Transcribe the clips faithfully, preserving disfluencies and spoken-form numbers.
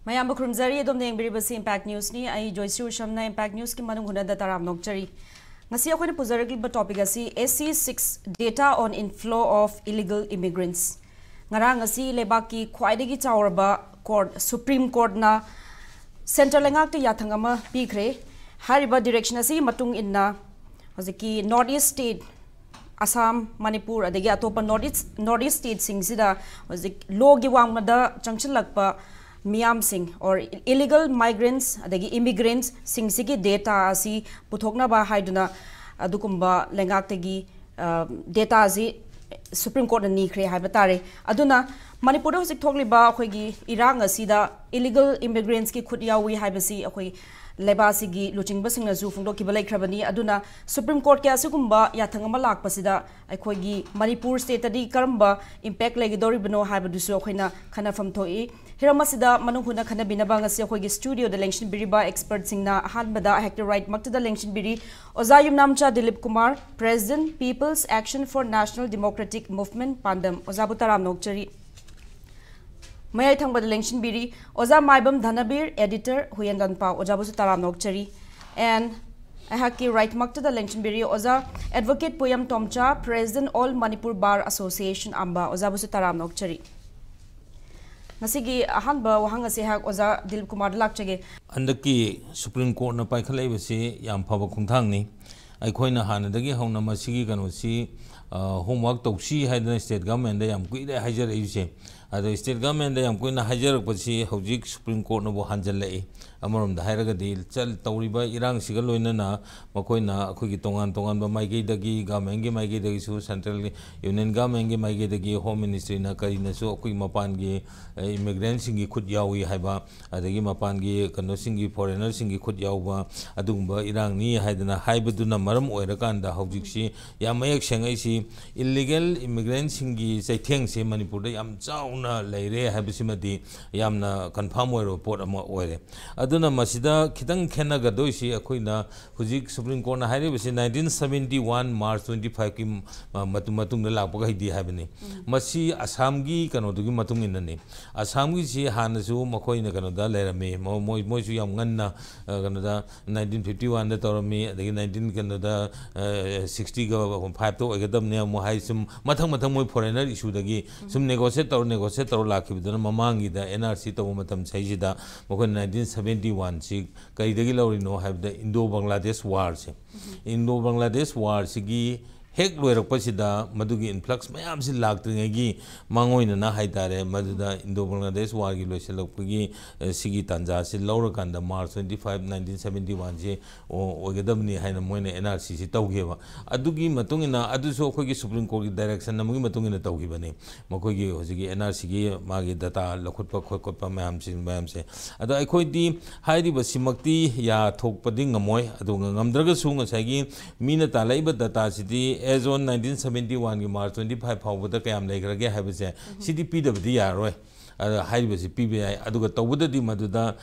ꯃꯌꯥꯝꯕꯨ ꯈꯨꯔꯨꯝꯖꯔꯤ꯫ ꯑꯗꯣꯝꯅ ꯌꯦꯡꯕꯤꯔꯤꯕꯁꯤ Impact Newsꯅꯤ꯫ ꯑꯩ ꯖꯣꯏꯁ꯭ꯔꯤ ꯎꯁꯝꯅ Impact Newsꯀꯤ ꯃꯅꯨꯡ ꯍꯨꯠꯅꯗ ꯇꯔꯥꯝ ꯅꯣꯛꯆꯔꯤ꯫ ꯉꯁꯤ ꯑꯩꯈꯣꯏꯅ ꯄꯨꯖꯔꯛꯂꯤꯕ topic ꯑꯁꯤ S C six data on inflow of illegal immigrants꯫ ꯉꯔꯥꯡ ꯑꯁꯤ ꯂꯩꯕꯥꯛꯀꯤ ꯈ꯭ꯋꯥꯏꯗꯒꯤ ꯆꯥꯎꯔꯕ court, Supreme Courtꯅ centre ꯂꯩꯉꯥꯛꯇ ꯌꯥꯊꯪ ꯑꯃ ꯄꯤꯈ꯭ꯔꯦ꯫ ꯍꯥꯏꯔꯤꯕ direction ꯑꯁꯤꯒꯤ ꯃꯇꯨꯡ ꯏꯟꯅ ꯍꯧꯖꯤꯛꯀꯤ North East state, Assam, Manipur, ꯑꯗꯒꯤ ꯑꯇꯣꯞꯄ North East, North East stateꯁꯤꯡꯁꯤꯗ ꯍꯧꯖꯤꯛ lawꯒꯤ ꯋꯥꯡꯃꯗ ꯆꯪꯁꯤꯜꯂꯛꯄ ꯃꯤꯌꯥꯝꯁꯤꯡ, or illegal migrants ꯑꯗꯒꯤ immigrants ꯁꯤꯡꯁꯤꯒꯤ data ꯑꯁꯤ ꯄꯨꯊꯣꯛꯅꯕ ꯍꯥꯏꯗꯨꯅ ꯑꯗꯨꯒꯨꯝꯕ ꯂꯩꯉꯥꯛꯇꯒꯤ, ꯑ, data ꯑꯁꯤ Supreme Courtꯅ ꯅꯤꯈ꯭ꯔꯦ ꯍꯥꯏꯕ ꯇꯥꯔꯦ꯫ ꯑꯗꯨꯅ ꯃꯅꯤꯄꯨꯔꯗ ꯍꯧꯖꯤꯛ ꯊꯣꯛꯂꯤꯕ ꯑꯩꯈꯣꯏꯒꯤ ꯏꯔꯥꯡ ꯑꯁꯤꯗ illegal immigrants ꯀꯤ ꯈꯨꯠ ꯌꯥꯎꯏ ꯍꯥꯏꯕꯁꯤ ꯑꯩꯈꯣꯏ ꯂꯩꯕꯥꯛꯁꯤꯒꯤ ꯂꯨꯆꯤꯡꯕꯁꯤꯡꯅꯁꯨ ꯐꯣꯡꯗꯣꯛꯈꯤꯕ ꯂꯩꯈ꯭ꯔꯕꯅꯤ꯫ ꯑꯗꯨꯅ Supreme Courtꯀꯤ ꯑꯁꯤꯒꯨꯝꯕ ꯌꯥꯊꯪ ꯑꯃ ꯂꯥꯛꯄꯁꯤꯗ ꯑꯩꯈꯣꯏꯒꯤ ꯃꯅꯤꯄꯨꯔ stateꯇꯗꯤ ꯀꯔꯝꯕ impact ꯂꯩꯒꯗꯧꯔꯤꯕꯅꯣ ꯍꯥꯏꯕꯗꯨꯁꯨ ꯑꯩꯈꯣꯏꯅ ꯈꯟꯅꯐꯝ ꯊꯣꯛꯏ꯫ ꯍꯤꯔꯝ ꯑꯁꯤꯗ ꯃꯅꯨꯡ ꯍꯨꯠꯅ ꯈꯟꯅꯕꯤꯅꯕ ꯉꯁꯤ ꯑꯩꯈꯣꯏꯒꯤ studioꯗ ꯂꯦꯡꯁꯤꯟꯕꯤꯔꯤꯕ expertꯁꯤꯡꯅ ꯑꯍꯥꯟꯕꯗ ꯑꯩꯍꯥꯛꯀꯤ right ꯃꯛꯇꯗ ꯂꯦꯡꯁꯤꯟꯕꯤꯔꯤ ꯑꯣꯖꯥ ꯌꯨꯝꯅꯥꯝꯆꯥ Dilip Kumar, President, People's Action for National Democratic Movement, ꯄꯥꯟꯗꯝ꯫ ꯑꯣꯖꯥꯕꯨ ꯇꯔꯥꯝꯅ ꯑꯣꯛꯆꯔꯤ꯫ ꯃꯌꯥꯏ ꯊꯪꯕꯗ ꯂꯦꯡꯁꯤꯟꯕꯤꯔꯤ ꯑꯣꯖꯥ ꯃꯥꯏꯕꯝ ꯙꯅꯕꯤꯔ, editor, ꯍꯨꯌꯦꯟꯗꯟ ꯄꯥꯎ꯫ ꯑꯣꯖꯥꯕꯨꯁꯨ ꯇꯔꯥꯝꯅ ꯑꯣꯛꯆꯔꯤ꯫ And ꯑꯩꯍꯥꯛꯀꯤ right ꯃꯛꯇꯗ ꯂꯦꯡꯁꯤꯟꯕꯤꯔꯤ ꯑꯣꯖꯥ advocate ꯄꯣꯌꯝ ꯇꯣꯝꯆꯥ, President, All Manipur Bar Association, ꯑꯝꯕ꯫ ꯑꯣꯖꯥꯕꯨꯁꯨ ꯇꯔꯥꯝꯅ ꯑꯣꯛꯆꯔꯤ꯫ ꯉꯁꯤꯒꯤ ꯑꯍꯥꯟꯕ ꯋꯥꯍꯪ ꯑꯁꯤ ꯑꯩꯍꯥꯛ ꯑꯣꯖꯥ ꯗꯤꯂꯤꯞ ꯀꯨꯃꯥꯔꯗ ꯂꯥꯛꯆꯒꯦ꯫ ꯍꯟꯗꯛꯀꯤ Supreme Courtꯅ ꯄꯥꯏꯈꯠꯂꯛꯏꯕꯁꯤ ꯌꯥꯝ ꯐꯕ ꯈꯣꯡꯊꯥꯡꯅꯤ꯫ ꯑꯩꯈꯣꯏꯅ ꯍꯥꯟꯅꯗꯒꯤ ꯍꯧꯅ ꯃꯁꯤꯒꯤ ꯀꯩꯅꯣꯁꯤ, ꯑ, homework ꯇꯧꯁꯤ ꯍꯥꯏꯗꯅ state governmentꯗ ꯌꯥꯝ ꯀꯨꯏꯔꯦ ꯍꯥꯏꯖꯔꯛꯏꯕꯁꯦ꯫ ꯑꯗꯣ state governmentꯗ ꯌꯥꯝ ꯀꯨꯏꯅ ꯍꯥꯏꯖꯔꯛꯄꯁꯤ ꯍꯧꯖꯤꯛ Supreme Courtꯅꯕꯨ ꯍꯟꯖꯜꯂꯛꯏ꯫ ꯑꯃꯔꯣꯝꯗ ꯍꯥꯏꯔꯒꯗꯤ ꯆꯠ-, ꯇꯧꯔꯤꯕ ꯏꯔꯥꯡꯁꯤꯒ ꯂꯣꯏꯅꯅ ꯃꯈꯣꯏꯅ ꯑꯩꯈꯣꯏꯒꯤ ꯇꯣꯉꯥꯟ ꯇꯣꯉꯥꯟꯕ ꯃꯥꯏꯀꯩꯗꯒꯤ, governmentꯀꯤ ꯃꯥꯏꯀꯩꯗꯒꯤꯁꯨ, central union governmentꯀꯤ ꯃꯥꯏꯀꯩꯗꯒꯤ, Home Ministryꯅ ꯀꯔꯤꯅꯁꯨ ꯑꯩꯈꯣꯏꯒꯤ ꯃꯄꯥꯟꯒꯤ, ꯑ, immigrantꯁꯤꯡꯒꯤ ꯈꯨꯠ ꯌꯥꯎꯏ ꯍꯥꯏꯕ, ꯑꯗꯒꯤ ꯃꯄꯥꯟꯒꯤ ꯀꯩꯅꯣꯁꯤꯡꯒꯤ, foreignerꯁꯤꯡꯒꯤ ꯈꯨꯠ ꯌꯥꯎꯕ ꯑꯗꯨꯒꯨꯝꯕ ꯏꯔꯥꯡꯅꯤ ꯍꯥꯏꯗꯅ ꯍꯥꯏꯕꯗꯨꯅ ꯃꯔꯝ ꯑꯣꯏꯔꯀꯥꯟꯗ ꯍꯧꯖꯤꯛꯁꯤ ꯌꯥꯝ ꯃꯌꯦꯛ ꯁꯦꯡꯉꯛꯏꯁꯤ꯫ Illegal immigrantꯁꯤꯡꯒꯤ ꯆꯩꯊꯦꯡꯁꯦ ꯃꯅꯤꯄꯨꯔꯗ ꯌꯥꯝ ꯆꯥꯎꯅ ꯂꯩꯔꯦ ꯍꯥꯏꯕꯁꯤꯃꯗꯤ ꯌꯥꯝꯅ ꯀꯟꯐꯥꯔꯝ ꯑꯣꯏꯔꯕ ꯄꯣꯠ ꯑꯃ ꯑꯣꯏꯔꯦ꯫ ꯑꯗꯨꯅ ꯃꯁꯤꯗ ꯈꯤꯇꯪ ꯈꯦꯠꯅꯒꯗꯣꯏꯁꯤ ꯑꯩꯈꯣꯏꯅ ꯍꯧꯖꯤꯛ ꯁꯨꯄ꯭ꯔꯤꯝ ꯀꯣꯔꯠꯅ ꯍꯥꯏꯔꯤꯕꯁꯤ nineteen seventy one March twenty ꯐꯥꯏꯚꯀꯤ ꯃꯇꯨꯡꯗ ꯂꯥꯛꯄꯈꯩꯗꯤ ꯍꯥꯏꯕꯅꯤ꯫ ꯃꯁꯤ ꯑꯁꯥꯝꯒꯤ ꯀꯩꯅꯣꯗꯨꯒꯤ ꯃꯇꯨꯡ ꯏꯟꯅꯅꯤ꯫ ꯑꯁꯥꯝꯒꯤꯁꯤ ꯍꯥꯟꯅꯁꯨ ꯃꯈꯣꯏꯅ ꯀꯩꯅꯣꯗ ꯂꯩꯔꯝꯃꯤ, ꯃꯣꯏ ꯃꯣꯏꯁꯨ ꯌꯥꯝ ꯉꯟꯅ ꯀꯩꯅꯣꯗ ꯅꯥꯏꯟꯇꯤꯟ ꯐꯤꯐꯇꯤ ꯋꯥꯟꯗ ꯇꯧꯔꯝꯃꯤ, ꯑꯗꯒꯤ ꯅꯥꯏꯟꯇꯤꯟ ꯀꯩꯅꯣꯗ ꯁꯤꯛꯁꯇꯤꯒ ꯐꯥꯏꯚꯇ ꯑꯣꯏꯒꯗꯕꯅꯦ ꯑꯃꯨꯛ ꯍꯥꯏ꯫ ꯁꯨꯝ ꯃꯊꯪ ꯃꯊꯪ ꯃꯣꯏ ꯐꯣꯔꯦꯅꯔ ꯏꯁꯨꯗꯒꯤ ꯁꯨꯝ ꯅꯦꯒꯣꯁꯤꯌꯦꯠ ꯇꯧꯔ ꯅꯦꯒꯣꯁꯤꯌꯦꯠ ꯇꯧꯔ ꯂꯥꯛꯈꯤꯕꯗꯨꯅ ꯃꯃꯥꯡꯒꯤꯗ ꯑꯦꯟ ꯑꯥꯔ ꯁꯤ ꯇꯧꯕ ꯃꯇꯝ ꯁꯩꯁꯤꯗ ꯃꯈꯣꯏꯅ ꯅꯥꯏꯟꯇꯤꯟ ꯁꯕꯦꯟꯇꯤ ꯋꯥꯟꯁꯤ ꯀꯔꯤꯗꯒꯤ ꯂꯧꯔꯤꯅꯣ ꯍꯥꯏꯕꯗ ꯏꯟꯗꯣ ꯕꯪꯒ꯭ꯂꯥꯗꯦꯁ ꯋꯥꯔꯁꯦ, ꯏꯟꯗꯣ ꯕꯪꯒ꯭ꯂꯥꯗꯦꯁ ꯋꯥꯔꯁꯤꯒꯤ ꯍꯦꯛ ꯂꯣꯏꯔꯛꯄꯁꯤꯗ ꯃꯗꯨꯒꯤ ꯏꯟꯐ꯭ꯂꯛꯁ ꯃꯌꯥꯝꯁꯤ ꯂꯥꯛꯇ꯭ꯔꯤꯉꯩꯒꯤ ꯃꯥꯡꯑꯣꯏꯅꯅ ꯍꯥꯏꯇꯥꯔꯦ, ꯃꯗꯨꯗ ꯏꯟꯗꯣ ꯕꯪꯒ꯭ꯂꯥꯗꯦꯁ ꯋꯥꯔꯒꯤ ꯂꯣꯏꯁꯤꯜꯂꯛꯄꯒꯤ ꯁꯤꯒꯤ ꯇꯥꯟꯖꯥꯁꯤ ꯂꯧꯔꯀꯥꯟꯗ March twenty five nineteen seventy ꯋꯥꯟꯁꯤ ꯑꯣꯏꯒꯗꯕꯅꯤ ꯍꯥꯏꯅ ꯃꯣꯏꯅ ꯑꯦꯟ ꯑꯥꯔ ꯁꯤꯁꯤ ꯇꯧꯈꯤꯕ꯫ ꯑꯗꯨꯒꯤ ꯃꯇꯨꯡ ꯏꯟꯅ ꯑꯗꯨꯁꯨ ꯑꯩꯈꯣꯏꯒꯤ ꯁꯨꯄ꯭ꯔꯤꯝ ꯀꯣꯔꯠꯀꯤ ꯗꯥꯏꯔꯦꯛꯁꯟ ꯑꯃꯒꯤ ꯃꯇꯨꯡ ꯏꯟꯅ ꯇꯧꯈꯤꯕꯅꯤ꯫ ꯃꯈꯣꯏꯒꯤ ꯍꯧꯖꯤꯛꯀꯤ ꯑꯦꯟ ꯑꯥꯔ ꯁꯤꯒꯤ ꯃꯥꯒꯤ ꯗꯇꯥ ꯂꯧꯈꯠꯄ ꯈꯣꯠꯄ ꯃꯌꯥꯝꯁꯤ ꯃꯌꯥꯝꯁꯦ꯫ ꯑꯗꯣ ꯑꯩꯈꯣꯏꯗꯤ ꯍꯥꯏꯔꯤꯕꯁꯤꯃꯛꯇꯤ ꯌꯥꯊꯣꯛꯄꯗꯤ ꯉꯝꯃꯣꯏ꯫ ꯑꯗꯨꯒ ꯉꯝꯗ꯭ꯔꯒꯁꯨ ꯉꯁꯥꯏꯒꯤ ꯃꯤꯅ ꯇꯥꯜꯂꯛꯏꯕ ꯗꯇꯥꯁꯤꯗꯤ as on ꯅꯥꯏꯟꯇꯤꯟ ꯁꯕꯦꯟꯇꯤ ꯋꯥꯟꯒꯤ ꯃꯥꯔꯆ ꯇ꯭ꯋꯦꯟꯇꯤ ꯐꯥꯏꯚ ꯐꯥꯎꯕꯗ ꯀꯌꯥꯝ ꯂꯩꯈ꯭ꯔꯒꯦ ꯍꯥꯏꯕꯁꯦ ꯁꯤꯗꯤ ꯄꯤꯗꯕꯗꯤ ꯌꯥꯔꯔꯣꯏ꯫ ꯑꯗ ꯍꯥꯏꯔꯤꯕꯁꯤ ꯄꯤꯕ ꯌꯥꯏ꯫ ꯑꯗꯨꯒ ꯇꯧꯕꯗꯗꯤ ꯃꯗꯨꯗ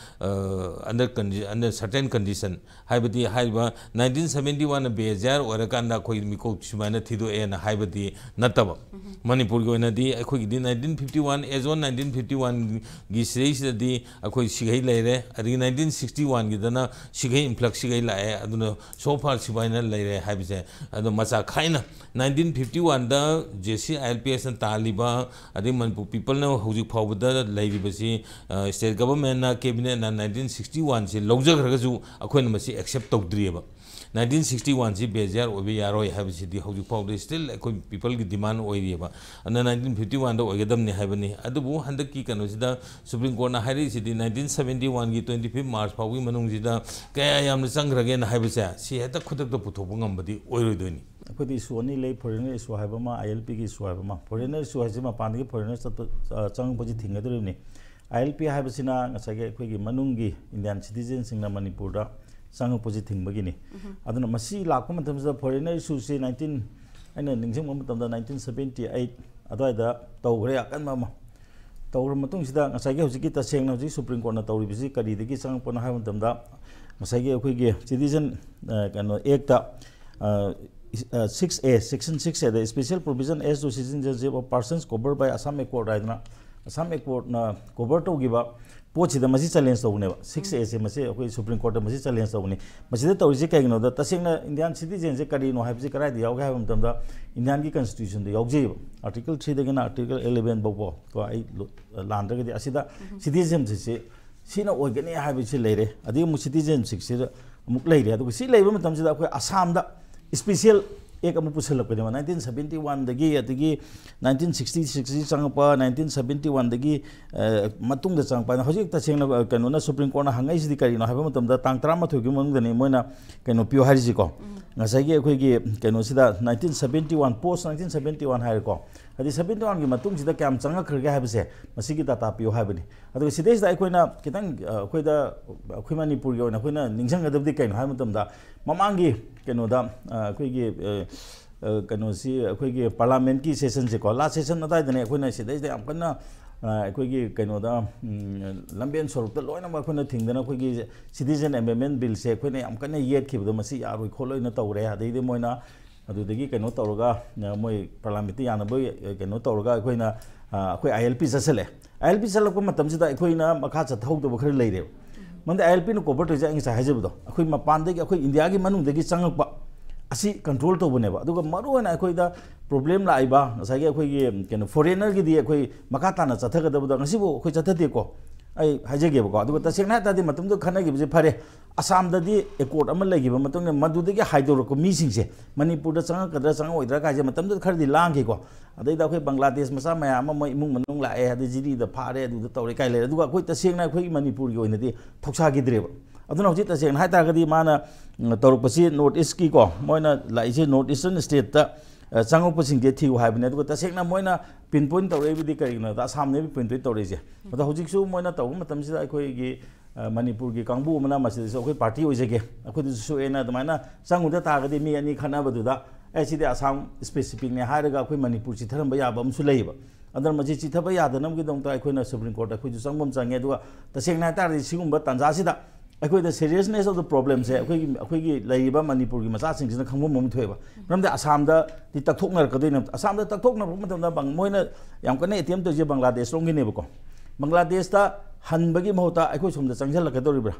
under condi under certain condition, ꯍꯥꯏꯕꯗꯤ ꯍꯥꯏꯔꯤꯕ ꯅꯥꯏꯟꯇꯤꯟ ꯁꯕꯦꯟꯇꯤ ꯋꯥꯟꯅ ꯕꯦꯖꯥꯔ ꯑꯣꯏꯔꯀꯥꯟꯗ ꯑꯩꯈꯣꯏ ꯃꯤꯀꯣꯛ ꯁꯨꯃꯥꯏꯅ ꯊꯤꯗꯣꯛꯑꯦꯅ ꯍꯥꯏꯕꯗꯤ ꯅꯠꯇꯕ꯫ ꯃꯅꯤꯄꯨꯔꯒꯤ ꯑꯣꯏꯅꯗꯤ ꯑꯩꯈꯣꯏꯒꯤꯗꯤ nineteen fifty one as on nineteen fifty ꯋꯥꯟꯒꯤ ꯁꯤꯗꯩꯁꯤꯗꯗꯤ ꯑꯩꯈꯣꯏ ꯁꯤꯈꯩ ꯂꯩꯔꯦ, ꯑꯗꯒꯤ ꯅꯥꯏꯟꯇꯤꯟ ꯁꯤꯛꯁꯇꯤ ꯋꯥꯟꯒꯤꯗꯅ ꯁꯤꯈꯩ ꯏꯟꯐ꯭ꯂꯛꯁ ꯁꯤꯈꯩ ꯂꯥꯛꯑꯦ, ꯑꯗꯨꯅ so far ꯁꯨꯃꯥꯏꯅ ꯂꯩꯔꯦ ꯍꯥꯏꯕꯁꯦ꯫ ꯑꯗꯣ ꯃꯆꯥ ꯈꯥꯏꯅ ꯅꯥꯏꯟꯇꯤꯟ ꯐꯤꯐꯇꯤ ꯋꯥꯟꯗ J C I L P ꯑꯦꯁꯅ ꯇꯥꯜꯂꯤꯕ, ꯑꯗꯩ ꯃꯅꯤꯄꯨꯔ ꯄꯤꯄꯜꯅ ꯍꯧꯖꯤꯛ ꯐꯥꯎꯕꯗ ꯂꯩꯔꯤꯕꯁꯤ, ꯁ꯭ꯇꯦꯠ ꯒꯚꯔꯟꯃꯦꯟꯠꯅ, ꯀꯦꯕꯤꯅꯦꯠꯅ ꯅꯥꯏꯟꯇꯤꯟ ꯁꯤꯛꯁꯇꯤ ꯋꯥꯟꯁꯤ ꯂꯧꯖꯈ꯭ꯔꯒꯁꯨ ꯑꯩꯈꯣꯏꯅ ꯃꯁꯤ ꯑꯦꯛꯁꯦꯞ ꯇꯧꯗ꯭ꯔꯤꯑꯕ꯫ ꯅꯥꯏꯟꯇꯤꯟ ꯁꯤꯛꯁꯇꯤ ꯋꯥꯟꯁꯤ ꯕꯦꯖꯥꯔ ꯑꯣꯏꯕ ꯌꯥꯔꯣꯏ ꯍꯥꯏꯕꯁꯤꯗꯤ ꯍꯧꯖꯤꯛ ꯐꯥꯎꯗ ꯁ꯭ꯇꯤꯜ ꯑꯩꯈꯣꯏ ꯄꯤꯄꯜꯒꯤ ꯗꯤꯃꯥꯟ ꯑꯣꯏꯔꯤꯑꯕ꯫ ꯑꯗꯨꯅ ꯅꯥꯏꯟꯇꯤꯟ ꯐꯤꯐꯇꯤ ꯋꯥꯟꯗ ꯑꯣꯏꯒꯗꯕꯅꯤ ꯍꯥꯏꯕꯅꯤ꯫ ꯑꯗꯨꯕꯨ ꯍꯟꯗꯛꯀꯤ ꯀꯩꯅꯣꯁꯤꯗ ꯁꯨꯄ꯭ꯔꯤꯝ ꯀꯣꯔꯠꯅ ꯍꯥꯏꯔꯛꯏꯁꯤꯗꯤ ꯅꯥꯏꯟꯇꯤꯟ ꯁꯕꯦꯟꯇꯤ ꯋꯥꯟꯒꯤ ꯇ꯭ꯋꯦꯟꯇꯤ ꯐꯤꯐ ꯃꯥꯔꯆ ꯐꯥꯎꯒꯤ ꯃꯅꯨꯡꯁꯤꯗ ꯀꯌꯥ ꯌꯥꯝꯅ ꯆꯪꯈ꯭ꯔꯒꯦꯅ ꯍꯥꯏꯕꯁꯦ ꯁꯤ ꯍꯦꯛꯇ ꯈꯨꯗꯛꯇ ꯄꯨꯊꯣꯛꯄ ꯉꯝꯕꯗꯤ ꯑꯣꯏꯔꯣꯏꯗꯣꯏꯅꯤ꯫ ꯑꯩꯈꯣꯏꯗꯤ ꯏꯁꯨ ꯑꯅꯤ ꯂꯩ, ꯐꯣꯔꯦꯅꯔ ꯏꯁꯨ ꯍꯥꯏꯕ ꯑꯃ, ꯑꯥꯏ ꯑꯦꯜ ꯄꯤꯒꯤ ꯏꯁꯨ ꯍꯥꯏꯕ ꯑꯃ꯫ ꯐꯣꯔꯦꯅꯔ ꯏꯁꯨ ꯍꯥꯏꯁꯦ ꯃꯄꯥꯟꯗꯒꯤ ꯐꯣꯔꯦꯅꯔ ꯆꯠꯄ, ꯑ, ꯆꯪꯉꯛꯄꯁꯤ ꯊꯤꯡꯒꯗꯧꯔꯤꯕꯅꯤ꯫ ꯑꯥꯏ ꯑꯦꯜ ꯄꯤ ꯍꯥꯏꯕꯁꯤꯅ ꯉꯁꯥꯏꯒꯤ ꯑꯩꯈꯣꯏꯒꯤ ꯃꯅꯨꯡꯒꯤ ꯏꯟꯗꯤꯌꯥꯟ ꯁꯤꯇꯤꯖꯦꯟꯁꯤꯡꯅ ꯃꯅꯤꯄꯨꯔꯗ ꯆꯪꯉꯛꯄꯁꯤ ꯊꯤꯡꯕꯒꯤꯅꯤ꯫ ꯑꯗꯨꯅ ꯃꯁꯤ ꯂꯥꯛꯄ ꯃꯇꯝꯁꯤꯗ ꯐꯣꯔꯦꯅꯔ ꯏꯁꯨꯁꯤ ꯅꯥꯏꯟꯇꯤꯟ, ꯑꯩꯅ ꯅꯤꯡꯁꯤꯡꯕ ꯃꯇꯝꯗ ꯅꯥꯏꯟꯇꯤꯟ ꯁꯕꯦꯟꯇꯤ ꯑꯩꯠ ꯑꯗꯨꯋꯥꯏꯗ ꯇꯧꯈ꯭ꯔꯦ ꯑꯀꯟꯕ ꯑꯃ꯫ ꯇꯧꯔꯕ ꯃꯇꯨꯡꯁꯤꯗ ꯉꯁꯥꯏꯒꯤ ꯍꯧꯖꯤꯛꯀꯤ ꯇꯁꯦꯡꯅ ꯍꯧꯖꯤꯛ ꯁꯨꯄ꯭ꯔꯤꯝ ꯀꯣꯔꯠꯅ ꯇꯧꯔꯤꯕꯁꯤ ꯀꯔꯤꯗꯒꯤ ꯆꯪꯉꯛꯄꯅꯣ ꯍꯥꯏꯕ ꯃꯇꯝꯗ, ꯉꯁꯥꯏꯒꯤ ꯑꯩꯈꯣꯏꯒꯤ ꯁꯤꯇꯤꯖꯟ, ꯑ, ꯀꯩꯅꯣ, ꯑꯦꯛꯇ, ꯑ, six A, section six A the special provision as to citizenship of persons covered by Assam Accord ꯍꯥꯏꯗꯅ, ꯑꯁꯥꯝ ꯑꯦꯀꯣꯔꯠꯅ ꯀꯣꯚꯔ ꯇꯧꯈꯤꯕ ꯄꯣꯠꯁꯤꯗ ꯃꯁꯤ ꯆꯦꯂꯦꯟꯖ ꯇꯧꯕꯅꯦꯕ꯫ ꯁꯤꯛꯁ ꯑꯦꯁꯦ ꯃꯁꯤ ꯑꯩꯈꯣꯏ ꯁꯨꯄ꯭ꯔꯤꯝ ꯀꯣꯔꯠꯇ ꯃꯁꯤ ꯆꯦꯂꯦꯟꯖ ꯇꯧꯕꯅꯤ꯫ ꯃꯁꯤꯗ ꯇꯧꯔꯤꯁꯤ ꯀꯩꯒꯤꯅꯣꯗ, ꯇꯁꯦꯡꯅ ꯏꯟꯗꯤꯌꯥꯟ ꯁꯤꯇꯤꯖꯦꯟꯁꯦ ꯀꯔꯤꯅꯣ ꯍꯥꯏꯕꯁꯤ ꯀꯔꯥꯏꯗ ꯌꯥꯎꯒꯦ ꯍꯥꯏꯕ ꯃꯇꯝꯗ, ꯏꯟꯗꯤꯌꯥꯟꯒꯤ ꯀꯟꯁꯇꯤꯇ꯭ꯌꯨꯁꯟꯗ ꯌꯥꯎꯖꯩꯕ꯫ ꯑꯥꯔꯇꯤꯀꯜ ꯊ꯭ꯔꯤꯗꯒꯤꯅ ꯑꯥꯔꯇꯤꯀꯜ ꯑꯦꯂꯦꯚꯦꯟ ꯐꯥꯎꯕ ꯀꯣ, ꯑꯩ ꯂꯣ-, ꯂꯥꯟꯗ꯭ꯔꯒꯗꯤ, ꯑꯁꯤꯗ ꯁꯤꯇꯤꯖꯦꯟꯁꯤꯞꯁꯤ ꯁꯤꯅ ꯑꯣꯏꯒꯅꯤ ꯍꯥꯏꯕꯁꯤ ꯂꯩꯔꯦ꯫ ꯑꯗꯒꯤ ꯑꯃꯨꯛ ꯁꯤꯇꯤꯖꯦꯟꯁꯤꯞꯁꯤꯗ ꯑꯃꯨꯛ ꯂꯩꯔꯦ꯫ ꯑꯗꯨꯒ ꯁꯤ ꯂꯩꯕ ꯃꯇꯝꯁꯤꯗ ꯑꯩꯈꯣꯏ ꯑꯁꯥꯝꯗ ꯏꯁꯄꯤꯁꯦꯜ ꯑꯦꯛ ꯑꯃ ꯄꯨꯁꯜꯂꯛꯄꯅꯦꯕ, ꯅꯥꯏꯟꯇꯤꯟ ꯁꯕꯦꯟꯇꯤ ꯋꯥꯟꯗꯒꯤ, ꯑꯗꯒꯤ ꯅꯥꯏꯟꯇꯤꯟ ꯁꯤꯛꯁꯇꯤ ꯁꯤꯛꯁꯇꯒꯤ ꯆꯪꯉꯛꯄ, ꯅꯥꯏꯟꯇꯤꯟ ꯁꯕꯦꯟꯇꯤ ꯋꯥꯟꯗꯒꯤ, ꯑ, ꯃꯇꯨꯡꯗ ꯆꯪꯉꯛꯄ ꯍꯥꯏꯅ꯫ ꯍꯧꯖꯤꯛ ꯇꯁꯦꯡꯅ, ꯑ, ꯀꯩꯅꯣꯅ, ꯁꯨꯄ꯭ꯔꯤꯝ ꯀꯣꯔꯠꯅ ꯍꯪꯉꯛꯏꯁꯤꯗꯤ ꯀꯔꯤꯅꯣ ꯍꯥꯏꯕ ꯃꯇꯝꯗ, ꯇꯥꯡ ꯇꯔꯥꯃꯥꯊꯣꯏꯒꯤ ꯃꯅꯨꯡꯗꯅꯤ ꯃꯣꯏꯅ ꯀꯩꯅꯣ ꯄꯤꯌꯨ ꯍꯥꯏꯔꯤꯁꯤꯀꯣ꯫ ꯉꯁꯥꯏꯒꯤ ꯑꯩꯈꯣꯏꯒꯤ ꯀꯩꯅꯣꯁꯤꯗ, ꯅꯥꯏꯟꯇꯤꯟ ꯁꯕꯦꯟꯇꯤ ꯋꯥꯟ, ꯄꯣꯁ ꯅꯥꯏꯟꯇꯤꯟ ꯁꯕꯦꯟꯇꯤ ꯋꯥꯟ ꯍꯥꯏꯔꯦꯀꯣ, ꯍꯥꯏꯗꯤ ꯁꯕꯦꯟꯇꯤ ꯋꯥꯟꯒꯤ ꯃꯇꯨꯡꯁꯤꯗ ꯀꯌꯥꯝ ꯆꯪꯉꯛꯈ꯭ꯔꯒꯦ ꯍꯥꯏꯕꯁꯦ, ꯃꯁꯤꯒꯤ ꯗꯥꯇꯥ ꯄꯤꯌꯨ ꯍꯥꯏꯕꯅꯤ꯫ ꯑꯗꯨꯒ ꯁꯤꯗꯩꯁꯤꯗ ꯑꯩꯈꯣꯏꯅ ꯈꯤꯇꯪ, ꯑ, ꯑꯩꯈꯣꯏꯗ, ꯑꯩꯈꯣꯏ ꯃꯅꯤꯄꯨꯔꯒꯤ ꯑꯣꯏꯅ ꯑꯩꯈꯣꯏꯅ ꯅꯤꯡꯁꯤꯡꯒꯗꯕꯗꯤ ꯀꯩꯅꯣ ꯍꯥꯏꯕ ꯃꯇꯝꯗ, ꯃꯃꯥꯡꯒꯤ ꯀꯩꯅꯣꯗ, ꯑ, ꯑꯩꯈꯣꯏꯒꯤ, ꯑ, ꯑ, ꯀꯩꯅꯣꯁꯤ, ꯑꯩꯈꯣꯏꯒꯤ ꯄꯥꯔꯂꯥꯃꯦꯟꯠꯀꯤ ꯁꯦꯁꯟꯁꯦꯀꯣ, ꯂꯥꯁ ꯁꯦꯁꯟ ꯑꯗꯥꯏꯗꯅꯦ ꯑꯩꯈꯣꯏꯅ ꯁꯤꯗꯩꯁꯤꯗ ꯌꯥꯝ ꯀꯟꯅ, ꯑ, ꯑꯩꯈꯣꯏꯒꯤ ꯀꯩꯅꯣꯗ, ꯎꯝ, ꯂꯝꯕꯦꯟ ꯁꯣꯔꯣꯛꯇ ꯂꯣꯏꯅꯃꯛ ꯑꯩꯈꯣꯏꯅ ꯊꯤꯡꯗꯅ ꯑꯩꯈꯣꯏꯒꯤ ꯁꯤꯇꯤꯖꯦꯟ ꯑꯦꯃꯦꯟꯃꯦꯟ ꯕꯤꯜꯁꯦ ꯑꯩꯈꯣꯏꯅ ꯌꯥꯝ ꯀꯟꯅ ꯌꯦꯠꯈꯤꯕꯗꯣ, ꯃꯁꯤ ꯌꯥꯔꯣꯏ ꯈꯣꯠꯂꯣꯏꯅ ꯇꯧꯔꯦ꯫ ꯑꯗꯩꯗꯤ ꯃꯣꯏꯅ ꯑꯗꯨꯗꯒꯤ ꯀꯩꯅꯣ ꯇꯧꯔꯒ, ꯑ, ꯃꯣꯏ ꯄꯥꯔꯂꯥꯃꯦꯟꯠꯇ ꯌꯥꯅꯕ, ꯑ, ꯀꯩꯅꯣ ꯇꯧꯔꯒ ꯑꯩꯈꯣꯏꯅ, ꯑ, ꯑꯩꯈꯣꯏ ILP ꯆꯠꯁꯜꯂꯦ꯫ ILP ꯆꯠꯂꯛꯄ ꯃꯇꯝꯁꯤꯗ ꯑꯩꯈꯣꯏꯅ ꯃꯈꯥ ꯆꯠꯊꯍꯧꯗꯕ ꯈꯔ ꯂꯩꯔꯦꯕ꯫ ꯃꯔꯝꯗꯤ ILPꯅ ꯀꯣꯚꯔ ꯇꯧꯔꯤꯁꯦ ꯑꯩ ꯉꯁꯥꯏ ꯍꯥꯏꯖꯕꯗꯣ, ꯑꯩꯈꯣꯏ ꯃꯄꯥꯟꯗꯒꯤ, ꯑꯩꯈꯣꯏ ꯏꯟꯗꯤꯌꯥꯒꯤ ꯃꯅꯨꯡꯗꯒꯤ ꯆꯪꯉꯛꯄ ꯑꯁꯤ ꯀꯟꯇ꯭ꯔꯣꯜ ꯇꯧꯕꯅꯦꯕ꯫ ꯑꯗꯨꯒ ꯃꯔꯨꯑꯣꯏꯅ ꯑꯩꯈꯣꯏꯗ ꯄ꯭ꯔꯣꯕ꯭ꯂꯦꯝ ꯂꯥꯛꯏꯕ ꯉꯁꯥꯏꯒꯤ ꯑꯩꯈꯣꯏꯒꯤ ꯀꯩꯅꯣ, ꯐꯣꯔꯦꯟꯅꯔꯒꯤꯗꯤ ꯑꯩꯈꯣꯏ ꯃꯈꯥ ꯇꯥꯅ ꯆꯠꯊꯒꯗꯕꯗꯣ ꯉꯁꯤꯐꯥꯎ ꯑꯩꯈꯣꯏ ꯆꯠꯊꯗꯦꯀꯣ꯫ ꯑꯩ ꯍꯥꯏꯖꯒꯦꯕꯀꯣ꯫ ꯑꯗꯨꯒ ꯇꯁꯦꯡꯅ ꯍꯥꯏ ꯇꯥꯔꯗꯤ ꯃꯇꯝꯗꯨꯗ ꯈꯟꯅꯈꯤꯕꯁꯦ ꯐꯔꯦ, ꯑꯁꯥꯝꯗꯗꯤ ꯑꯦꯀꯣꯔꯠ ꯑꯃ ꯂꯩꯈꯤꯕ ꯃꯇꯨꯡꯗ ꯃꯗꯨꯗꯒꯤ ꯍꯥꯏꯗꯣꯔꯛꯄ ꯃꯤꯁꯤꯡꯁꯦ ꯃꯅꯤꯄꯨꯔꯗ ꯆꯪꯉꯛꯀꯗ꯭ꯔꯥ ꯆꯪꯉꯛꯑꯣꯏꯗ꯭ꯔꯥ ꯀꯥꯏꯁꯦ ꯃꯇꯝꯗꯨꯗ ꯈꯔꯗꯤ ꯂꯥꯡꯈꯤꯀꯣ꯫ ꯑꯗꯩꯗ ꯑꯩꯈꯣꯏ ꯕꯪꯒ꯭ꯂꯥꯗꯦꯁ ꯃꯆꯥ ꯃꯌꯥꯝ ꯑꯃ ꯃꯣꯏ ꯏꯃꯨꯡ ꯃꯅꯨꯡ ꯂꯥꯛꯑꯦ, ꯑꯗꯩ ꯖꯤꯔꯤꯗ ꯐꯥꯔꯦ, ꯑꯗꯨꯗ ꯇꯧꯔꯦ ꯀꯥꯏ ꯂꯩꯔꯦ꯫ ꯑꯗꯨꯒ ꯑꯩꯈꯣꯏ ꯇꯁꯦꯡꯅ ꯑꯩꯈꯣꯏꯒꯤ ꯃꯅꯤꯄꯨꯔꯒꯤ ꯑꯣꯏꯅꯗꯤ ꯊꯧꯁꯥꯈꯤꯗ꯭ꯔꯦꯕ꯫ ꯑꯗꯨꯅ ꯍꯧꯖꯤꯛ ꯇꯁꯦꯡꯅ ꯍꯥꯏ ꯇꯥꯔꯒꯗꯤ ꯃꯥꯅ, ꯎꯝ, ꯇꯧꯔꯛꯄꯁꯤ ꯅꯣꯔꯠ ꯏꯁꯀꯤꯀꯣ, ꯃꯣꯏꯅ ꯂꯥꯛꯏꯁꯦ ꯅꯣꯔꯠ ꯏꯁꯇꯔꯟ ꯁ꯭ꯇꯦꯠꯇ, ꯑ, ꯆꯪꯉꯛꯄꯁꯤꯡꯁꯦ ꯊꯤꯌꯨ ꯍꯥꯏꯕꯅꯦ꯫ ꯑꯗꯨꯒ ꯇꯁꯦꯡꯅ ꯃꯣꯏꯅ ꯄꯤꯟ ꯄꯣꯏꯟ ꯇꯧꯔꯛꯏꯕꯗꯤ ꯀꯔꯤꯒꯤꯅꯣꯗ, ꯑꯁꯥꯝꯅꯦꯕ ꯄꯤꯟ ꯄꯣꯏꯟ ꯇꯧꯔꯛꯏꯁꯦ꯫ ꯑꯗꯣ ꯍꯧꯖꯤꯛꯁꯨ ꯃꯣꯏꯅ ꯇꯧꯕ ꯃꯇꯝꯁꯤꯗ ꯑꯩꯈꯣꯏꯒꯤ, ꯑ, ꯃꯅꯤꯄꯨꯔꯒꯤ ꯀꯥꯡꯕꯨ ꯑꯃꯅ ꯃꯁꯤꯗꯁꯨ ꯑꯩꯈꯣꯏ ꯄꯥꯔꯇꯤ ꯑꯣꯏꯖꯒꯦ, ꯑꯩꯈꯣꯏꯗꯁꯨ ꯁꯣꯛꯑꯦꯅ ꯑꯗꯨꯃꯥꯏꯅ ꯆꯪꯉꯨꯗ ꯇꯥꯔꯒꯗꯤ ꯃꯤ ꯑꯅꯤ ꯈꯠꯅꯕꯗꯨꯗ, "ꯑꯦ, ꯁꯤꯗꯤ ꯑꯁꯥꯝ ꯁ꯭ꯄꯦꯁꯤꯐꯤꯛꯅꯦ" ꯍꯥꯏꯔꯒ ꯑꯩꯈꯣꯏ ꯃꯅꯤꯄꯨꯔ ꯆꯤꯊꯔꯝꯕ ꯌꯥꯕ ꯑꯃꯁꯨ ꯂꯩꯌꯦꯕ꯫ ꯑꯗꯨꯅ ꯃꯁꯤ ꯆꯤꯊꯕ ꯌꯥꯗꯅꯕꯒꯤꯗꯃꯛꯇ ꯑꯩꯈꯣꯏꯅ Supreme Court ꯑꯩꯈꯣꯏꯁꯨ ꯆꯪꯕ ꯑꯃ ꯆꯪꯉꯦ꯫ ꯑꯗꯨꯒ ꯇꯁꯦꯡꯅ ꯍꯥꯏꯇꯥꯔꯗꯤ ꯁꯤꯒꯨꯝꯕ ꯇꯥꯟꯖꯥꯁꯤꯗ ꯑꯩꯈꯣꯏꯗ seriousness of the problemꯁꯦ ꯑꯩꯈꯣꯏꯒꯤ ꯑꯩꯈꯣꯏꯒꯤ ꯂꯩꯔꯤꯕ ꯃꯅꯤꯄꯨꯔꯒꯤ ꯃꯆꯥꯁꯤꯡꯁꯤꯅ ꯈꯪꯐꯝ ꯑꯃ ꯊꯣꯛꯑꯦꯕ꯫ ꯃꯔꯝꯗꯤ ꯑꯁꯥꯝꯗꯗꯤ ꯇꯛꯊꯣꯛꯅꯔꯛꯀꯗꯣꯏꯅꯦ꯫ ꯑꯁꯥꯝꯗ ꯇꯛꯊꯣꯛꯅꯔꯛꯄ ꯃꯇꯝꯗ ꯕꯪ- ꯃꯣꯏꯅ ꯌꯥꯝ ꯀꯟꯅ attempt ꯇꯧꯔꯤꯁꯦ ꯕꯪꯒ꯭ꯂꯥꯗꯦꯁ ꯂꯣꯝꯒꯤꯅꯦꯕꯀꯣ꯫ ꯕꯪꯒ꯭ꯂꯥꯗꯦꯁꯇ ꯍꯟꯕꯒꯤ ꯃꯍꯨꯠꯇ ꯑꯩꯈꯣꯏ ꯁꯣꯝꯗ ꯆꯪꯁꯤꯜꯂꯛꯀꯗꯧꯔꯤꯕ꯭ꯔꯥ?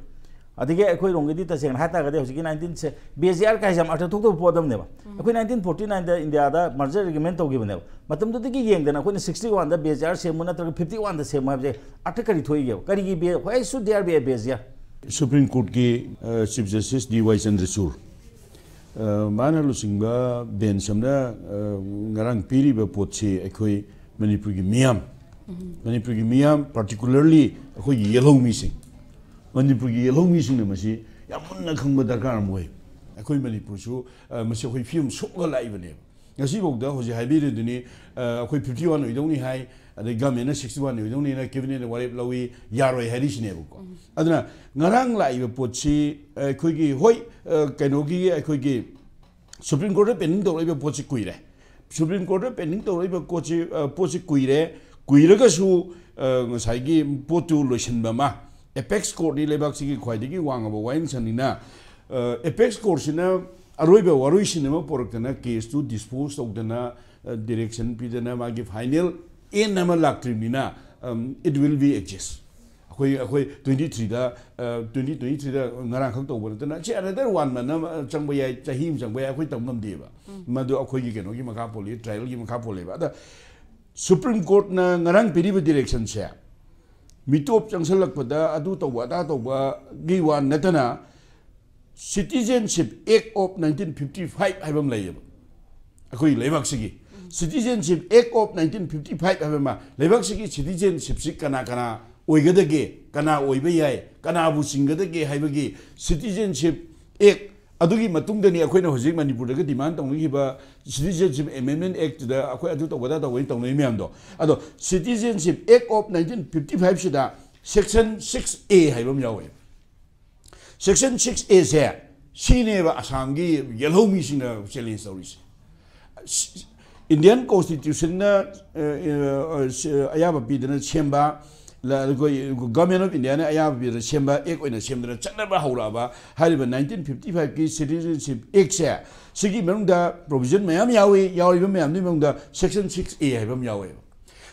ꯑꯗꯒꯤ ꯑꯩꯈꯣꯏꯔꯣꯝꯒꯤꯗꯤ ꯇꯁꯦꯡꯅ ꯍꯥꯏꯇꯥꯔꯒꯗꯤ ꯍꯧꯖꯤꯛꯀꯤ ꯅꯥꯏꯟꯇꯤꯟꯁꯦ ꯕꯦꯖꯤꯌꯥꯔ ꯀꯥꯏꯁꯦ ꯌꯥꯝ ꯑꯔꯊ ꯊꯣꯛꯇꯕ ꯄꯣꯠ ꯑꯃꯅꯦꯕ꯫ ꯑꯩꯈꯣꯏ ꯅꯥꯏꯟꯇꯤꯟ ꯐꯣꯔꯇꯤ ꯅꯥꯏꯟꯗ ꯏꯟꯗꯤꯌꯥꯗ merger agreement ꯇꯧꯈꯤꯕꯅꯦꯕ꯫ ꯃꯇꯝꯗꯨꯗꯒꯤ ꯌꯦꯡꯗꯅ ꯑꯩꯈꯣꯏꯅ ꯁꯤꯛꯁꯇꯤ ꯋꯥꯟꯗ ꯕꯦꯖꯤꯌꯥꯔ ꯁꯦꯝꯃꯨ ꯅꯠꯇ꯭ꯔꯒ ꯐꯤꯐꯇꯤ ꯋꯥꯟꯗ ꯁꯦꯝꯃꯨ ꯍꯥꯏꯕꯁꯦ ꯑꯔꯊ ꯀꯔꯤ ꯊꯣꯛꯏꯒꯦꯕ? ꯀꯔꯤꯒꯤ Bay- why should there be a ꯕꯦꯖꯤꯌꯥꯔ? Supreme Courtꯀꯤ Chief Justice D Y Chandrachud, ꯃꯥꯅ ꯂꯨꯆꯤꯡꯕ ꯕꯦꯟꯁ ꯑꯃꯅ ꯉꯔꯥꯡ ꯄꯤꯔꯤꯕ ꯄꯣꯠꯁꯤ ꯑꯩꯈꯣꯏ ꯃꯅꯤꯄꯨꯔꯒꯤ ꯃꯤꯌꯥꯝ, ꯃꯅꯤꯄꯨꯔꯒꯤ ꯃꯤꯌꯥꯝ, particularly ꯑꯩꯈꯣꯏꯒꯤ ꯌꯦꯜꯍꯧꯃꯤꯁꯤꯡ, ꯃꯅꯤꯄꯨꯔꯒꯤ ꯌꯦꯜꯍꯧꯃꯤꯁꯤꯡꯅ ꯃꯁꯤ ꯌꯥꯝ ꯃꯨꯟꯅ ꯈꯪꯕ ꯗꯔꯀꯥꯔ ꯑꯃ ꯑꯣꯏ꯫ ꯑꯩꯈꯣꯏ ꯃꯅꯤꯄꯨꯔꯁꯨ ꯃꯁꯤ ꯑꯩꯈꯣꯏ ꯐꯤꯕꯝ ꯁꯣꯛꯑꯒ ꯂꯥꯛꯏꯕꯅꯦꯕ꯫ ꯉꯁꯤꯐꯥꯎꯗ ꯍꯧꯖꯤꯛ ꯍꯥꯏꯕꯤꯔꯤꯗꯨꯅꯤ, ꯑꯩꯈꯣꯏ ꯐꯤꯐꯇꯤ ꯋꯥꯟ ꯑꯣꯏꯗꯧꯅꯤ ꯍꯥꯏ, ꯑꯗꯩ ꯒꯃꯦꯟꯅ ꯁꯤꯛꯁꯇꯤ ꯋꯥꯟ ꯑꯣꯏꯗꯧꯅꯤꯅ ꯀꯦꯕꯤꯅꯦꯠꯅ ꯋꯥꯔꯦꯞ ꯂꯧꯏ, ꯌꯥꯔꯣꯏ ꯍꯥꯏꯔꯤꯁꯤꯅꯦꯕꯀꯣ꯫ ꯑꯗꯨꯅ ꯉꯔꯥꯡ ꯂꯥꯛꯏꯕ ꯄꯣꯠꯁꯤ ꯑꯩꯈꯣꯏꯒꯤ, ꯍꯣꯏ, ꯀꯩꯅꯣꯒꯤ ꯑꯩꯈꯣꯏꯒꯤ Supreme Courtꯇ pending ꯇꯧꯔꯛꯏꯕ ꯄꯣꯠꯁꯤ ꯀꯨꯏꯔꯦ꯫ Supreme Courtꯇ pending ꯇꯧꯔꯛꯏꯕ ꯄꯣꯠꯁꯤ, ꯄꯣꯠꯁꯤ ꯀꯨꯏꯔꯦ꯫ ꯀꯨꯏꯔꯒꯁꯨ ꯉꯁꯥꯏꯒꯤ ꯄꯣꯠꯇꯨ ꯂꯣꯏꯁꯤꯟꯕ ꯑꯃ, apex courtꯅꯤ ꯂꯩꯕꯥꯛꯁꯤꯒꯤ ꯈ꯭ꯋꯥꯏꯗꯒꯤ ꯋꯥꯡꯉꯕ ꯋꯥꯌꯦꯜꯁꯪꯅꯤꯅ, apex courtꯁꯤꯅ ꯑꯔꯣꯏꯕ ꯋꯥꯔꯣꯏꯁꯤꯟ ꯑꯃ ꯄꯨꯔꯛꯇꯅ caseꯇꯨ dispose ꯇꯧꯗꯅ, direction ꯄꯤꯗꯅ ꯃꯥꯒꯤ final end ꯑꯃ ꯂꯥꯛꯇ꯭ꯔꯤꯕꯅꯤꯅ, it will be exist꯫ ꯑꯩꯈꯣꯏ, ꯑꯩꯈꯣꯏ twenty threeꯗ, twenty twenty threeꯗ ꯉꯔꯥꯡꯈꯛ ꯇꯧꯕ ꯅꯠꯇꯅ ꯁꯤ another one month ꯑꯃ ꯆꯪꯕ ꯌꯥꯏ, ꯆꯍꯤ ꯑꯃ ꯆꯪꯕ ꯌꯥꯏ, ꯑꯩꯈꯣꯏ ꯇꯧ ꯉꯝꯗꯦꯕ꯫ ꯃꯗꯨ ꯑꯩꯈꯣꯏꯒꯤ ꯀꯩꯅꯣꯒꯤ ꯃꯈꯥ ꯄꯣꯜꯂꯤ, trialꯒꯤ ꯃꯈꯥ ꯄꯣꯜꯂꯦꯕ꯫ ꯑꯗ Supreme Courtꯅ ꯉꯔꯥꯡ ꯄꯤꯔꯤꯕ directionꯁꯦ ꯃꯤꯇꯣꯞ ꯆꯪꯁꯜꯂꯛꯄꯗ ꯑꯗꯨ ꯇꯧꯕ ꯑꯗꯥ ꯇꯧꯕꯒꯤ ꯋꯥ ꯅꯠꯇꯅ, Citizenship Act of nineteen fifty five ꯍꯥꯏꯕ ꯑꯃ ꯂꯩꯌꯦꯕ꯫ ꯑꯩꯈꯣꯏ ꯂꯩꯕꯥꯛꯁꯤꯒꯤ Citizenship Act of nineteen fifty five ꯍꯥꯏꯕ ꯑꯃ, ꯂꯩꯕꯥꯛꯁꯤꯒꯤ citizenshipꯁꯤ ꯀꯅꯥ ꯀꯅꯥ ꯑꯣꯏꯒꯗꯒꯦ, ꯀꯅꯥ ꯑꯣꯏꯕ ꯌꯥꯏ, ꯀꯅꯥꯕꯨ ꯆꯤꯡꯒꯗꯒꯦ ꯍꯥꯏꯕꯒꯤ Citizenship Act, ꯑꯗꯨꯒꯤ ꯃꯇꯨꯡꯗꯅꯤ ꯑꯩꯈꯣꯏꯅ ꯍꯧꯖꯤꯛ ꯃꯅꯤꯄꯨꯔꯗꯒ demand ꯇꯧꯅꯈꯤꯕ Citizenship Amendment Actꯇꯨꯗ ꯑꯩꯈꯣꯏ ꯑꯗꯨ ꯇꯧꯒꯗ꯭ꯔꯥ ꯇꯧꯒꯅꯤ ꯇꯧꯅꯔꯤ ꯃꯌꯥꯝꯗꯣ꯫ ꯑꯗꯣ Citizenship Act of nineteen fifty fiveꯁꯤꯗ section six A ꯍꯥꯏꯕ ꯑꯃ ꯌꯥꯎꯋꯦ꯫ Section six Aꯁꯦ ꯁꯤꯅꯦꯕ ꯑꯁꯥꯝꯒꯤ ꯌꯦꯜꯍꯧꯃꯤꯁꯤꯡꯅ challenge ꯇꯧꯔꯤꯁꯦ꯫ Indian Constitution ꯅ ꯑꯌꯥꯕ ꯄꯤꯗꯅ ꯁꯦꯝꯕ, ꯑꯩꯈꯣꯏ Government of India ꯅ ꯑꯌꯥꯕ ꯄꯤꯗꯅ ꯁꯦꯝꯕ Act ꯑꯣꯏꯅ ꯁꯦꯝꯗꯅ ꯆꯠꯅꯕ ꯍꯧꯔꯛꯑꯕ ꯍꯥꯏꯔꯤꯕ nineteen fifty five ꯀꯤ Citizenship Act ꯁꯦ, ꯁꯤꯒꯤ ꯃꯅꯨꯡꯗ provision ꯃꯌꯥꯝ ꯌꯥꯎꯏ꯫ ꯌꯥꯎꯔꯤꯕ ꯃꯌꯥꯝꯗꯨꯒꯤ ꯃꯅꯨꯡꯗ Section six A ꯍꯥꯏꯕ ꯑꯃ ꯌꯥꯎꯋꯦꯕ꯫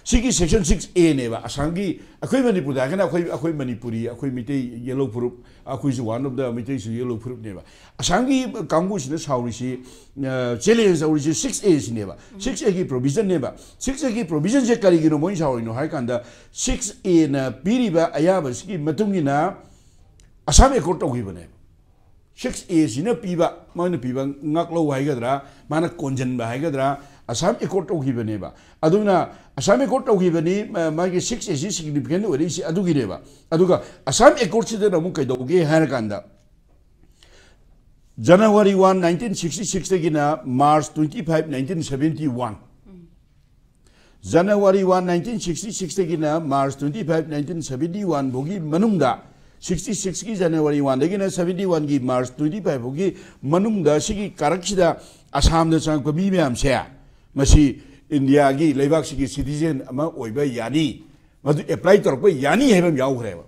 ꯁꯤꯒꯤ Section six A ꯅꯦꯕ ꯑꯁꯥꯝꯒꯤ, ꯑꯩꯈꯣꯏ ꯃꯅꯤꯄꯨꯔꯗ ꯍꯥꯏꯔꯒꯅ ꯑꯩꯈꯣꯏ, ꯑꯩꯈꯣꯏ ꯃꯅꯤꯄꯨꯔꯤ, ꯑꯩꯈꯣꯏ ꯃꯩꯇꯩ ꯌꯦꯜꯂꯧ ꯐꯨꯔꯨꯞ, ꯑꯩꯈꯣꯏꯁꯨ one of the ꯃꯩꯇꯩꯁꯨ ꯌꯦꯜꯂꯧ ꯐꯨꯔꯨꯞꯅꯦꯕ꯫ ꯑꯁꯥꯝꯒꯤ ꯀꯥꯡꯕꯨꯁꯤꯅ ꯁꯥꯎꯔꯤꯁꯤ, challenge ꯇꯧꯔꯤꯁꯤ six A ꯁꯤꯅꯦꯕ꯫ Six A ꯒꯤ provision ꯅꯦꯕ꯫ Six A ꯒꯤ provision ꯁꯦ ꯀꯔꯤꯒꯤꯅꯣ ꯃꯣꯏꯅ ꯁꯥꯎꯔꯤꯅꯣ ꯍꯥꯏ ꯀꯥꯟꯗ, six A ꯅ ꯄꯤꯔꯤꯕ ꯑꯌꯥꯕꯁꯤꯒꯤ ꯃꯇꯨꯡ ꯏꯟꯅ ꯑꯁꯥꯝ Accord ꯇꯧꯈꯤꯕꯅꯦꯕ꯫ Six A ꯁꯤꯅ ꯄꯤꯕ, ꯃꯣꯏꯅ ꯄꯤꯕ ꯉꯥꯛꯂꯧ ꯍꯥꯏꯒꯗ꯭ꯔꯥ, ꯃꯥꯅ ꯀꯣꯟꯁꯤꯟꯕ ꯍꯥꯏꯒꯗ꯭ꯔꯥ, ꯑꯁꯥꯝ Accord ꯇꯧꯈꯤꯕꯅꯦꯕ꯫ ꯑꯗꯨꯅ ꯑꯁꯥꯝ Accord ꯇꯧꯈꯤꯕꯅꯤ, ꯃꯥꯒꯤ six A ꯁꯤ significant ꯑꯣꯏꯔꯛꯏꯁꯤ ꯑꯗꯨꯒꯤꯅꯦꯕ꯫ ꯑꯗꯨꯒ ꯑꯁꯥꯝ Accord ꯁꯤꯗꯅ ꯑꯃꯨꯛ ꯀꯩꯗꯧꯒꯦ ꯍꯥꯏꯔꯀꯥꯟꯗ, January one, nineteen sixty six ꯇꯒꯤꯅ March twenty five, nineteen seventy one꯫ January one, nineteen sixty six ꯇꯒꯤꯅ March twenty five, nineteen seventy one ꯐꯥꯎꯒꯤ ꯃꯅꯨꯡꯗ, sixty six ꯀꯤ January one ꯗꯒꯤꯅ seventy one ꯒꯤ March twenty five ꯐꯥꯎꯒꯤ ꯃꯅꯨꯡꯗ, ꯁꯤꯒꯤ ꯀꯥꯔꯛꯁꯤꯗ ꯑꯁꯥꯝꯗ ꯆꯪꯉꯛꯄ ꯃꯤ ꯃꯌꯥꯝꯁꯦ, ꯃꯁꯤ ꯏꯟꯗꯤꯌꯥꯒꯤ ꯂꯩꯕꯥꯛꯁꯤꯒꯤ citizen ꯑꯃ ꯑꯣꯏꯕ ꯌꯥꯅꯤ, ꯃꯗꯨ apply ꯇꯧꯔꯛꯄ ꯌꯥꯅꯤ ꯍꯥꯏꯕ ꯑꯃ ꯌꯥꯎꯈ꯭ꯔꯦꯕ꯫